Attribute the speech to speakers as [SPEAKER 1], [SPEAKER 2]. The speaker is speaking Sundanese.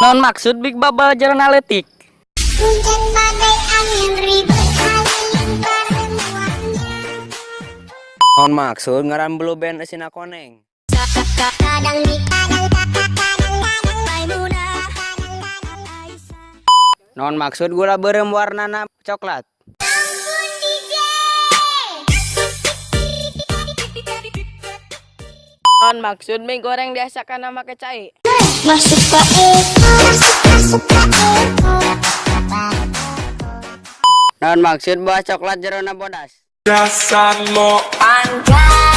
[SPEAKER 1] Naon maksud Big Bubble jerona leutik?
[SPEAKER 2] Hujan, badai, angin, ribut halilintar semuanya.
[SPEAKER 3] Naon maksud ngaran Blue Band eusina koneng?
[SPEAKER 2] Kadang di kadang kadang kadang Maimunah.
[SPEAKER 3] Naon maksud gula beureum warnana coklat?
[SPEAKER 2] Ampun DJ.
[SPEAKER 4] Naon maksud mie goreng diasakana make cai?
[SPEAKER 2] Masuk ke eko, masuk, masuk ke eko.
[SPEAKER 3] Naon maksud buah coklat jerona bodas?
[SPEAKER 5] Dasar lo.
[SPEAKER 4] Anjay.